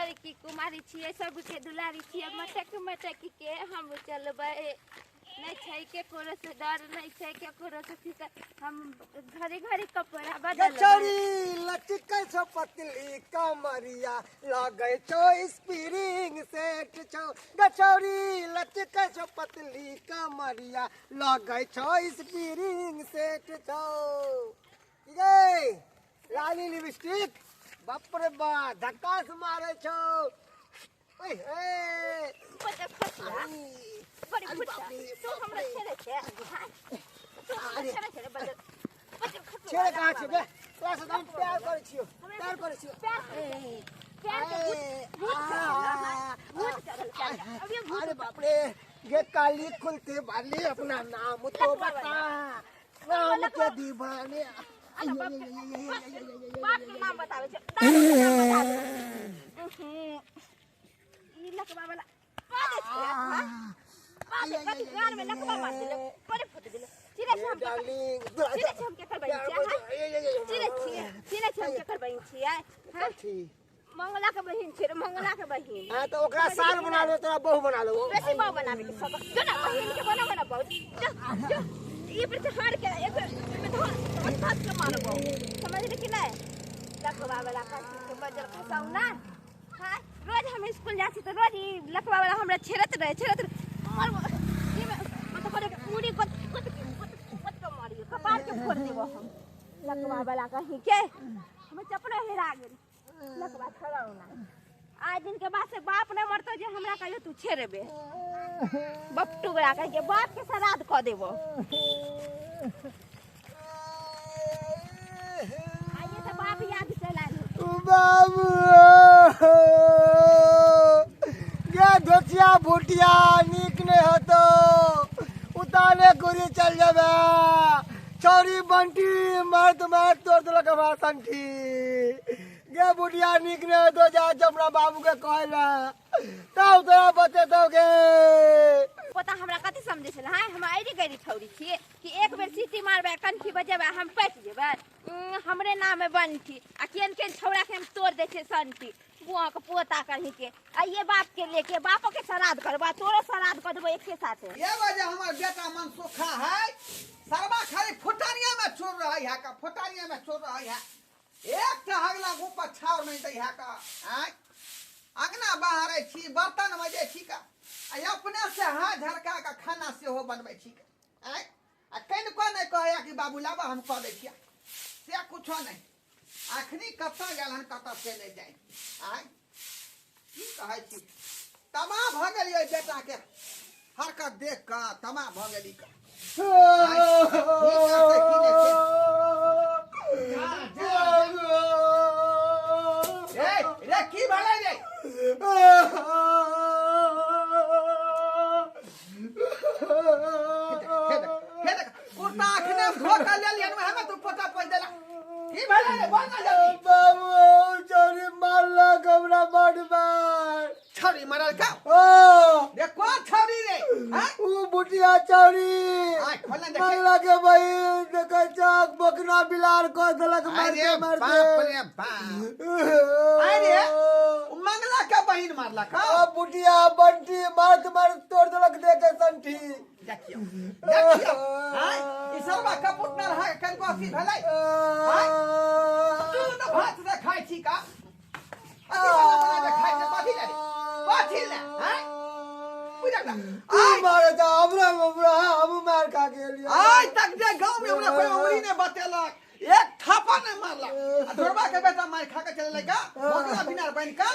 लड़की कुमारी छियै, सबके दुलारी छियै, मटक मटक के हम चलबै। नहि छै केकरो से डर, नहि छै केकरो से फिकर, हम घड़ी घड़ी कपड़ा बदलबै। गचौरी लचकै छौ पतली कमरिया, लगै छौ स्प्रिंग सेट छौ। गचौरी लचकै छौ पतली कमरिया, लगै छौ स्प्रिंग सेट छौ। की गे लाली लिपस्टिक, बाप रे बा, धक्का से मारै छौ। ओए हे, बड्ड खसला, बड़ी अरे फुट्टा बाप रे, तू हमरा बाप रे। छेड़े छै? हाँ, तू हमरा अरे। छेड़े छै रे? बड्ड बड्ड खसला। छेड़े कहाँ छियौ बे? तोरा से तऽ हम प्यार करै छियौ, प्यार करै छियौ। प्यार करै छै, प्यार के भूत, भूत चढ़ल, हाँ, भूत चढ़ल प्यार के। अभी भूत। अरे बाप रे, ये काली खुलते वाली, अपना नाम तो बता, नाम के दीवाने। अरे बाप के, बाप के नाम बताबै छै, दादी के नाम बताबै छै। उहुं। ई लकवा वाला पादे छै, हाँ? पादे कथी गान में लकवा मार देलक, बड़े फुट गेलै। चिड़ै छै हम केकर, डार्लिंग, चिड़ै छै हम केकर बहिन छियै, हाँ? चिड़ै छियै, चिड़ै छै हम केकर बहिन छियै, हाँ? मंगला के बहिन छियै रे, मंगला के बहिन। हाँ तो ओकरा साल बना लो, तोरा बहु बना लो। बेसी बहु बनाबे के सब जो ना बहिन के बनाबे ना बहु। जो जो ई पर चढ़ के एक में धर धस के मारबो, समझली कि नहीं? लकवा वाला कथी के बजर खसाउ ना। हाँ, रोज हम स्कूल जाइ छी तऽ रोज ई लकवा वाला हमरा छेड़ैत रहे, छेड़ैत रहे। मारबो ई में मतलब करे के मुड़ी गोत गोत गोत गोत के मारियो, कपार के फोड़ देबो हम। लकवा वाला कहीं के हमर चपलो हेरा गेल। लकवा छोड़ाउ ना, आज दिन के बाद से बाप नहीं मरतो जे हमरा कहियो तू छेड़बे। बपटू बड़ा कह के बाप के श्राद्ध कऽ देबो। आइए तऽ बाप याद चलि आयल होतौ। बाबू गे, धोतिया भुटिया नीक नहीं होतो, उताने गुरी चल जेबे। छौरी बंटी मर्द मार तोड़ देलक हमरा संठी। गे बुढ़िया, नीक नहीं होतो, जा हमरा बाबू के कहै ला, तब तोरा बतेतौ गे। पोता हमरा कथी समझै छलै? हाँ, हम आइरी गैरी छौरी छियै कि एक बेर सीटी मारबै, कनखी बजेबै, हम पटि जेबै? हमरे नाम है बंटी, आ केहन केहन छौड़ा के हम तोड़ दै छियै संटी। बुआ के पोता कहीं के आ ये बाप के लेके बापो के श्राद्ध करबा, तोरो श्राद्ध कर देबो एके साथे। ये वजह हमर बेटा मन सोखा है, सरबा खाली फुटानिया में चोर रही है का, फुटानिया में चोर रही है। एक टा हगला ऊपर छाव नहीं दै है का। आय अंगना बाहर छी, बर्तन मजे छी का, आ अपने से हाथ झरका का खाना सेहो बनबै छी का। आय आ कनिको नहीं कहैया कि बाबू लाबा हम कऽ दै छियै, से कुछो नहीं। अखनी कतऽ गेल हन, कतऽ से नहि जाय। आय की कहै छी, तबाह भऽ गेलियै बेटाके हरकत देख कऽ, तबाह भऽ गेली का। जा, जा, जा। ए रे, की भेलै रे? हे देख, हे देख, कुर्ता अखने हम धो कऽ लेलियन, वएह में तू पोता पोछि देला। की भेलै रे, बोल ना जल्दी। बाबू, चोरी मारलक हमरा बड़ मार। छौरी मारल का? ओ रे, कोन छौरी रे? हैं? ऊ बुटिया चौरी। आय खोल ना, देखे। मंगला के बहिन, देखै चक बोकना बिलार कऽ देलक मारते अरे मारते। बाप रे बाप, अरे उ मंगला के बहिन मारलक? आ बुटिया बंटी मारत मारत तोड़ देलक देखे संठी। देखियौ, देखियौ, आय ई सरबा कपुत न रहा कनको अथी भेलै। आय तू तऽ भात से खाइ छी का, अथी बना बना के खाइ छै, कथी ले रे, कथी ले? आय बुझल ना? तू आय मारे जा हमरा, हमरा हम मार खा गेलियै। आइ तक जे गाँव में हमरा कोई उंगली नहीं बतेलक, एक थापा नहीं मारलक, आ ढोरबा के बेटा मार खा के चले का बकरा बिनार बन का।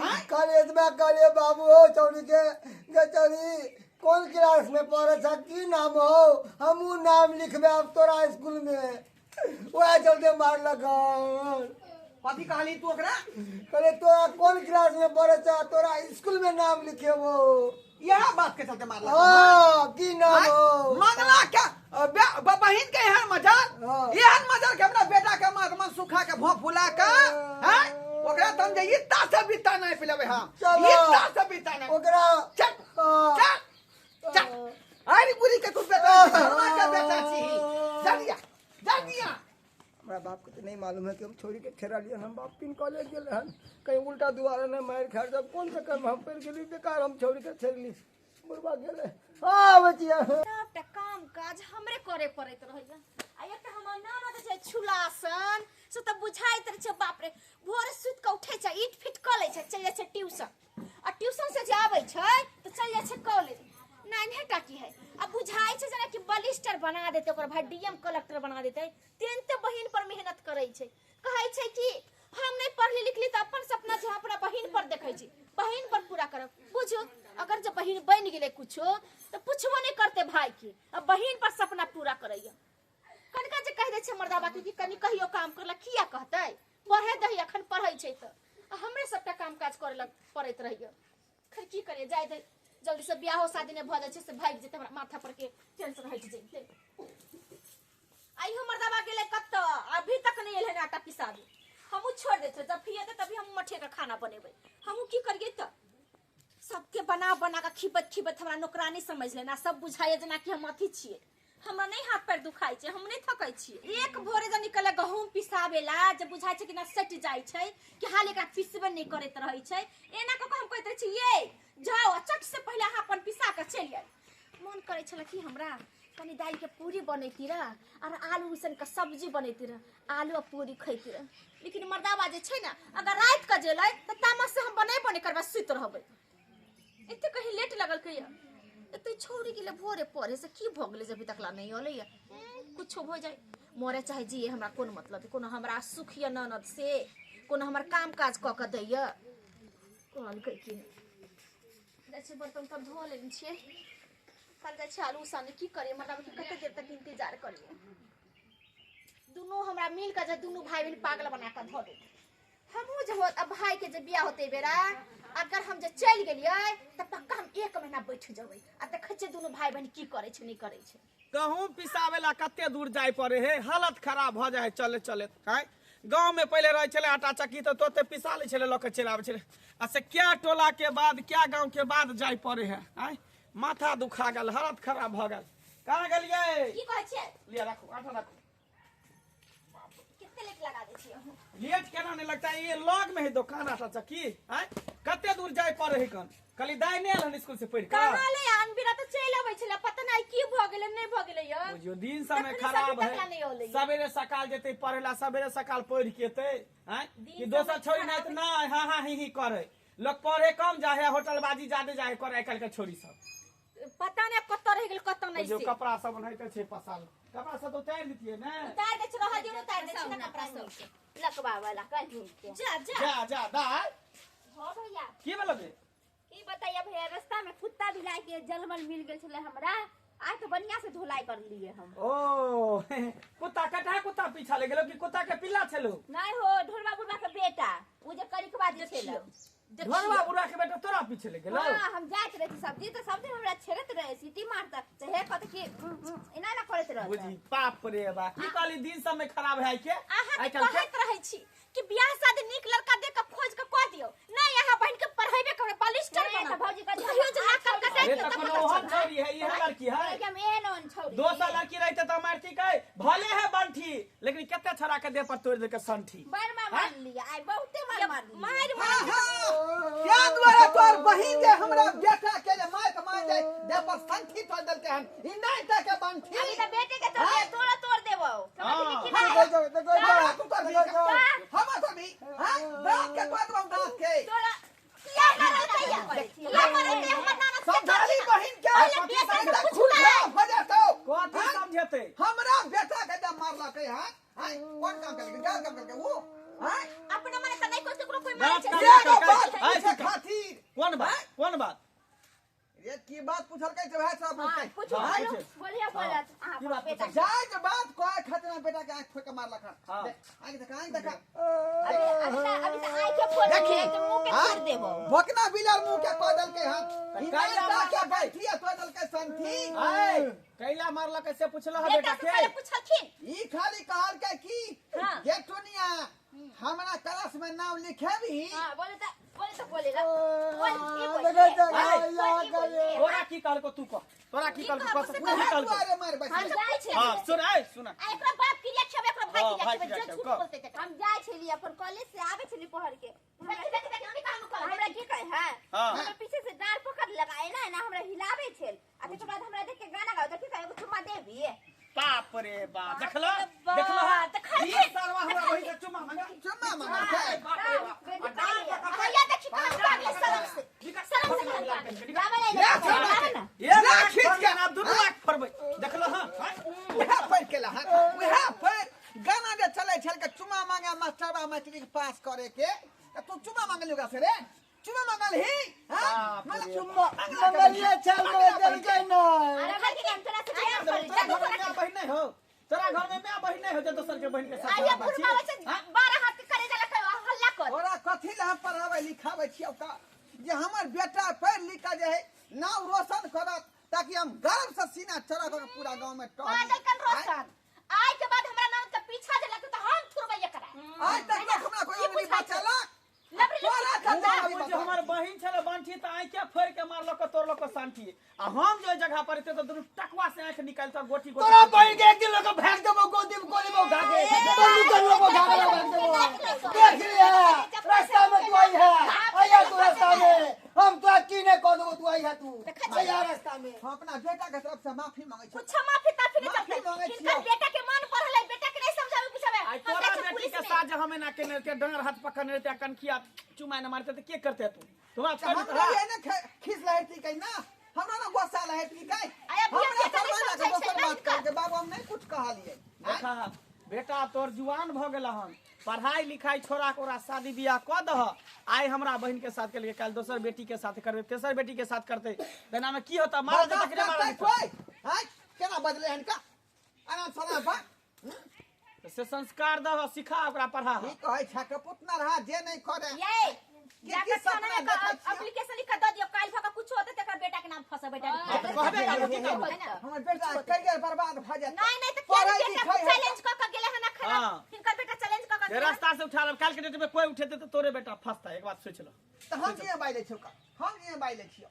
आय कहलिए एतबा कहलिए, बाबू हो चौरी के, गे चौरी कोन क्लास में पढ़े छ, की नाम हो, हमहूँ नाम लिखबे अब तोरा स्कूल में, वएह चलते मारलक हन। कथी कहली तू ओकरा? कहलिए तोरा कोन क्लास में पढ़े छ, तोरा स्कूल में नाम लिखेबो। इएह बात के चलते मारलक? हाँ, की नाम आय, हो? मंगला के बहिन के एहन मजाल? हाँ। एहन मजाल के हमरा बेटा के माथ मन सुखा के भों फुला के हैं, ओकरा तम जे इत्ता से बित्ता नहीं पिलेबै हम। चलो। इत्ता से बित्ता नहीं। ओकरा चल। हाँ। चल चल, अरे बुरी के तू बेटा छी, धर्मा के बेटा छी, जल्दी आ, जल्दी आ। हमरा बाप के तो नहीं मालूम है कि हम छोड़ी के ठेरा लिए, हम बाप पिन कॉलेज गेल हन, कहीं उल्टा दुआरा न मार खा जब कोन चक्कर में हम पड़ गेली, बेकार हम छोड़ी के ठेर ली, बुढ़बा गेले। हाँ बचिया, सबटा काम काज हमरे करे पड़ैत रहैया। आ एकटा हमर ननद छै छुलासन, से तऽ बुझाइत रहै छै बाप रे, भोरे सुति कऽ उठै छै, ईट फिट कऽ लै छै, चलि जाइ छै ट्यूशन, आ ट्यूशन से जे आबै छै तऽ चलि जाइ छै कॉलेज। नान्हे टा की है, आ बुझाइ छै जेना कि बलिस्टर बना देतै ओकर भाई, डीएम कलेक्टर बना देतै, तेनते बहिन पर मेहनत करै छै। कहै छै कि हम नहि पढ़ली लिखली तऽ अपन सपना जे अपना बहिन पर देखै छी, बहिन पर पूरा करब। बुझू अगर जे बहिन बनि गेलै कुछो तऽ पुछबो नहि करतै भाई के, आ बहिन पर सपना पूरा करैया। कनिका जे कहि दै छै मर्दाबा के कि कनि कहियो काम करला, किया कहतै, पढ़े दही, अखन पढ़ै छै तऽ आ हमरे सबटा काम काज करे लग पड़ैत रहैया। खैर की करियै, जाय दे, जल्दी से बियाहो शादी नहि भऽ जाइ छै से भागि जेतै, हमरा माथा पर के टेंशन हटि जेतै। आइयो मर्दाबा गेलै कतऽ, अभी तक नहि एलै हन आटा पिसाबे। हमहूँ छोड़ि दै छियै, जब भी एतै तभी हम मठिया के खाना बनेबै। हमहूँ की करियै तऽ सबके बना बना कऽ खिबैत खिबैत हमरा नौकरानी समझ लेना, सब बुझाइए जेना कि हम अथी छियै। हमरा नहि हाथ पैर दुखाइ छै, हम नहि थकै छियै। एक भोरे जब निकले गहूँम पिसाबे ला, जब बुझाइ छै कि ना सटि जाइ छै कि हाल एकरा पिसबे नहि करैत रहै छै, एना कऽ कऽ हम कहैत रहै छी ये जाओ आ चट से पहिले अहाँ अपन पिसा कऽ चलि आइ। मन करै छलै कि हमरा कनि दालिके पूरी बनैती रह आर आलू उसन के सब्जी बनैती रह, आलू आ पूरी खैती रह। लेकिन मर्दाबा जे छै ने, अगर राति कऽ जेलै तऽ तामस से हम बनेबो नहि करबै, सुति रहबै। एते कहीं लेट लगल के एते छोड़ी गेलै भोरे पढ़े से की भऽ गेलै जे अभी तक ला नहि अलै। कुछो हो जाए, मरे चाहे जिए, हमरा कोन मतलब, कोनो हमरा सुख यऽ ननद से, कोनो हमर काम काज कऽ कऽ दैय। कहलकै कि जाइ छै बर्तन तब धो लेने छियै, कल जाइ छै आलू उसने। की करियै मतलब कि कते देर तक इंतजार करियै, दुनू हमरा मिल कऽ जे दुनू भाई बहिन पागल बना कऽ धऽ देत। हमहूँ जे होत अब भाई के जे बियाह होते बेरा, अगर हम जे चलि गेलियै तऽ पक्का हम 1 महीना बैठ जेबै आ देखै छियै दुनू भाई बहिन की करै छै नहि करै छै। गहूँम पिसाबे ला कते दूर जाय पड़े है, हालत खराब भऽ जाइ है चले चले। आँय गाँव में पहले रहे छलै आटा चक्की तऽ तोते पिसा लै छलै, लऽ के चलि आबै छलै। आ से क्या टोला के बाद क्या गाँव के बाद जाय पड़े है। आँय माथा दुखा गेल, हालत खराब भऽ गेल। कहाँ गेलियै? की कहै छियै? लिअ राखू आटा राखू। कते लेट लगा दै छियै अहूँ? लेट केना नहीं लगता है, ये लग में है दुकान आटा चक्की। आँय कते दूर जाय पड़े है? कन कहली दाइ नहि आयल हन स्कूल से पढ़ि कऽ? कहाँ ले अनबिरा तऽ चलि अबै छलै, पता नहि की भऽ गेलै नहि भऽ गेलै यौ। बुझियौ दिन समय तखने खराब सभी है, तकला नहि औलै। सवेरे सकाल जेतै पढ़े ला, सवेरे सकाल पढ़ि के एतै। आँय दिन कि दोसर समय छोड़ी नहि खराब तऽ नहि हाँ हाँ ही ही करे, लोग पढ़े कम जाहे होटलबाजी जादे जाहे करे आइ काल्हि के छोड़ी सब। पता नहि कतऽ रहि गेल कतऽ नहि। बुझियौ से कपड़ा सब ओनाहिते छै पसारल, कपड़ा सब तऽ उतारि दितियै ने। उतारि दै छै, रहऽ दियौ ने, उतारि दै छै ने कपड़ा सब। लकवा वाला कहीं के। जा जा जा जा दाइ। हाँ भैया। की भेलो बे? की बताइए भैया, रास्ता में कुत्ता बिलाई के जलमल मिल गेल छलै हमरा, आज तो बढ़िया से धुलाई कर लिए हम। ओ कुत्ता कटा कुत्ता पीछा ले गेलो कि कुत्ता के पिल्ला छलो? नहीं हो, ढोरबा बुढ़बा के बेटा, उ जे करिकवा जे छलो। ढोरबा बुढ़ा के बेटा तोरा पीछे ले गेलो? हाँ, हम जाइत रहे सब्जी तो सब्जी हमरा छेड़त रहे, सीटी मारता तो हे कहत कि एना ना करत रहत। बुझी बाप रे बा, की कहली दिन समय खराब है के अहाँ आइ काल्हि के? कहैत रहै छी कि बियाह शादी नीक लड़का देख के खोज के कऽ दियौ, नहीं अहाँ बहिन के पढ़ेबे करबै, बलिस्टर नहीं, बनब। तऽ भौजी कहै छै, कहियो जे नाक कान कटाइत अरे तऽ तऽ पता कोनो ओहन चलत। छोरी है, इहे लड़की है। कि हम एहन ओहन छौरी। दोसर लड़की रहते तऽ मारती के भले है बंठी, लेकिन कते छड़ा के देह पर तोड़ देलके संठी। बड़ मार हाँ? मारलियै, आइ बहुते मार मारलियै। मारि हाँ, मारि हाँ। क्या द्वारा तोहर बहिन जे हमरा बेटा के जे मार के मार जाय देह पर संठी तोड़ देलकै हन, ई नहीं त के बंठी। अभी तऽ बेटे के तोड़ हाँ? तोड़ा तोड़ देबौ। समझली कि हाँ। नहीं? देखो, देखो, हमरा तू तोड़ भी। देखो। हमरा तोड़ भी। हाँ? दांत के तोड़ देबौ, दांत के। तोरा किया मारलकै या? किया मारलकै हमर ननद के? समझाली बहिन के, अरे बेटा से एकदम पूछू खुल ना। हो जेतौ। कथी हाँ? समझेतै? हमरा बेटा के जब मारलकै हन, हाँ? कोन काम केलकै? गलत काम केलकै ऊ? हाँ? अपना मने तऽ नहि कोइ केकरो कोइ मारै छै। बाप एगो काका, बात आइ पूछे सुन। खातिर। कोन बात? कोन बात? ये की बात पूछलकै से वएह सब हाँ, पूछतै। पूछू, हाँ, बोलू, पूछू। बोलिए, बोलत, अहाँ की अपन बात बेटा पूछू? जाय के बात कहे खातिर हमरा बेटा के आँख फोड़ के मारलक हन। हाँ। देख, आँख देखा, आँख देखा। अभी अभी तऽ अभी तऽ आँखे फोड़ देखी। देबै, तऽ मुँह के हाँ? फोड़ देबौ। भोकना बिलर मुँह के कह देलकै हन। तऽ ई कैला नहीं के मारलकै? बैठी आ तोड़ देलकै संठी। ऐ कैला मारलक से पुछलह बेटा बेटा से के? पहिले पुछलखिन। ई खाली कहलकै कि हाँ। जे टुनिया हमरा क्लास में नाम लिखेबही। हाँ, बोले तऽ बोले तऽ बोले ला। बोल, ई बोल, देखो, ई देखो, बोल, यहाँ ई बोल, करे। तोरा की कहलको तू कह, तोरा की की कहलको कहब कह, से तू की कहलको? दुआरे मार बैठल। हम जाइ छियै। हां सुन, ऐ सुन। आ एकरा बाप क्रिया खेबै, एकरा भाई भाई हाँ, के भाई जाके के जो झूठ जाके, बोलते थे। हम जाइ छली अपन कॉलेज से आबै छली पढ़ के। देखी देखी देखी की कहनु कर। हमरा की कहे है? हाँ। हमरा पीछे से डार पकड़ लगाए ना ना हमरा हिलाबै छल आ तकर बाद हमरा देख के गाना गाओ, देखी कहे एगो चुम्मा देबी। बाप रे बाप, देखलो बाप, देखलो देखा ई सरवा हमरा बहिन के चुम्मा मांगा। चुम्मा मांगा छै। बाप रे बाप। आ डार पकड़ भैया देखी कहनु कर शरम से। शरम से कहनु कर। गाबै ले ले, गाबै ना। एक ला, लाख खींच के। फोड़बै ना, दू लाख फोड़बै। देखलो हां? उएह पढ़ के लहा, उएह पढ़ गाना जे चलै छल के चुम्मा मांगे मास्टरबा मैट्रिक पास करे के, त तू चुम्मा मांगल ओकरा से रे? चुम्मा मांगल ही? हां, बाप रे। चुम्मा मंगलिए छल मगर देलकै नहि। अरे भाई के हम तोरा से तोरा प्यार करै घर में माय बहिन नहीं हो, तोरा घर में माय बहिन नहीं हो जे दोसर के बहिन के साथ आइया बात छी। फुरमावे से हाँ? 12 हाथ के करे जाला कर हल्ला कर। ओरा कथी ला हम पढ़ाबै लिखाबै छियौ का जे हमर बेटा पढ़ लिख के जे है नाम रोशन करत, ताकि हम गर्व से सीना चढ़ा के पूरा गांव में टहली। पागल कन रोशन। आय के बाद हमरा नाम के पीछा जे लगत तो हम थुरबै एकरा। आज तक लोग हमरा कोई ई उंगली बुझाइ छै। बचलक? लबरी तोरा लबरी कते ओ अभी जे बता। हमर बहिन छले बंठी त आंखिया फोड़ के मारलक तोड़लक सांठी, आ हम जे जगह पर रहते त दुनू टकवा से आंख निकालता गोटी गोटी। तोरा बहिन के एक दिन लोग भाग देबो, गोदी में गोली में उठा के बंदूक के लोग उठा के भाग देबो। देख लिया रास्ता में तू आई है, आया तू रास्ता में, हम तोरा की नहीं कह देबो, तू आई है, तू आया रास्ता में। हम अपना बेटा के तरफ से माफी मांगे छी। कुछ माफी ताफी नहीं माफी चलते। मांगे हिनकर छियौ। बेटा के मन पड़ल है, बेटा के नहीं समझावे बुझावे। आई हम तोरा जाइ छियै बेटी पुलिस के में। साथ जे हमें ना केने रहते, डंगर हाथ पकड़ने रहते, कनखिया चुमाए न मारते त के करते तू? तुम आज कर हमरा ये ने खींच लहती कहीं ना, हमरा ना गुस्सा लहती कहीं। आया भैया हमरा बेटा नहीं सरवा समझाइ ना छै, दोसर नहीं बात कर। करके बाबू हम नहीं कुछ कहलिए। देखा बेटा तोर जुआन भ गेल हन, पढ़ाई लिखाई छोड़ा के ओकरा शादी बियाह क दह। आइ हमरा बहिन के साथ केलकै, काल्हि दोसर बेटी के साथ करबै, तेसर बेटी के साथ करतै, तेना में की होता? मारल जेतै कि नहि मारल जेतै? कोई हाय केना बदले हन का आराम सलाम बा। से संस्कार दह, सिखा ओकरा, पढ़ा। ई कहै छै के पुतना रहा जे नहीं करे। ये की जाकर सपना थाना में देखै छियै? एप्लीकेशन लिख के दऽ दियौ, काल्हि भऽ के कुछ होतै त एकर बेटा के नाम फंसेबै डायरेक्ट। तऽ कहबे करबो, की करबो? है ना? हमर बेटा करियर बर्बाद भ जायत। नहीं नहीं त पढ़ै के बेटा लिखै है। चैलेंज क के गेलै हन अखन। हाँ। हिनकर बेटा चैलेंज क के जे गेलै हन। रास्ता से उठा लेब, काल्हि के डेट में कोई उठेतै तऽ तोरे बेटा फंसतै, एक बात सोचि लह। तऽ हम किया बाजि लै छियौ का? हम किया बाजि लै छियौ?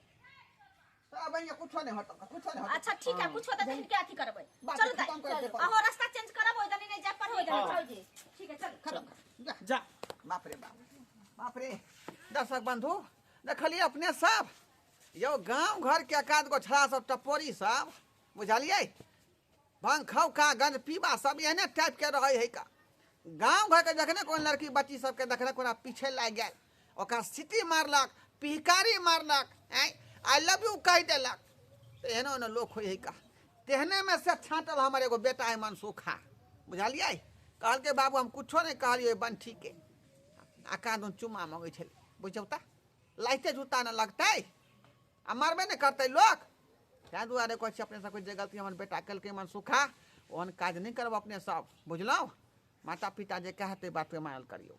तोरा बहिन के कुछो नहीं होतौ, कुछो नहीं होतौ। अच्छा ठीक है, कुछ होतै त हिनके अथी करबै। बात चलू खतम दाइ, करे के पड़त। अहो रास्ता चेंज करब, ओइ दनी नहीं जाय पर ओइ दनी हाँ। चल जी। ठीक है चल। खत्म कर। जा। जा। बाप रे बाप, बाप रे। दर्शक बंधु देखलिए अपने सब यो गांव घर के एकाध गो छड़ा सब टपोरी सब बुझलिए भांग खाऊ का गंज पीबा सब एहने टाइप के रहे है का। गांव घर के जखने कोन लड़की बच्ची सबके देखने कोना पीछे लागि गेल, ओकरा सीटी मारलक, पिहकारी मारलक, I love you कहि देलक, तऽ एहनो एहनो लोक होइ है का। तेहने में से छाँटल हमर एगो बेटा है मनसुखा, बुझलिए? कहलकै बाबू हम कुछो नहीं कहलिए बंठी के, आ कादून चुम्मा मङ्गै छलै, बुझौ तऽ लाइते जूता ने लगतै आ मारबे नहि करतै लोक। ताहि दुआरे कहै छी अपने सबके जे गलती हमर बेटा केलकै मनसुखा, ओहन काज नहि करब अपने सब, बुझलहुँ? माता पिता जे कहतै बातके मानल करियौ।